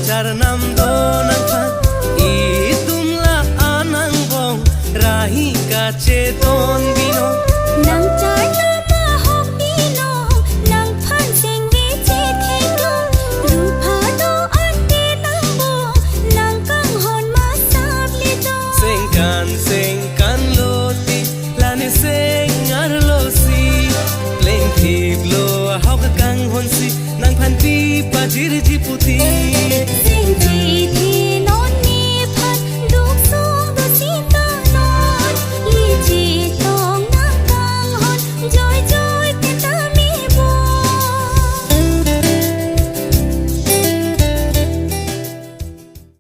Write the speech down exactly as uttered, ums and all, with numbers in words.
Charnam do nangphan, itum la-an angbong, rahi kachedon binong. Nang charnam ahok binong, nangphan sengve chetheklong. Rupha do-an te angbong, nang kanghon masap le do. Sengkan sengkan lo ti, lane seng arlo si. Plengthip lo ahok kanghon si, nangphan pi pajirji pu ti. Sengji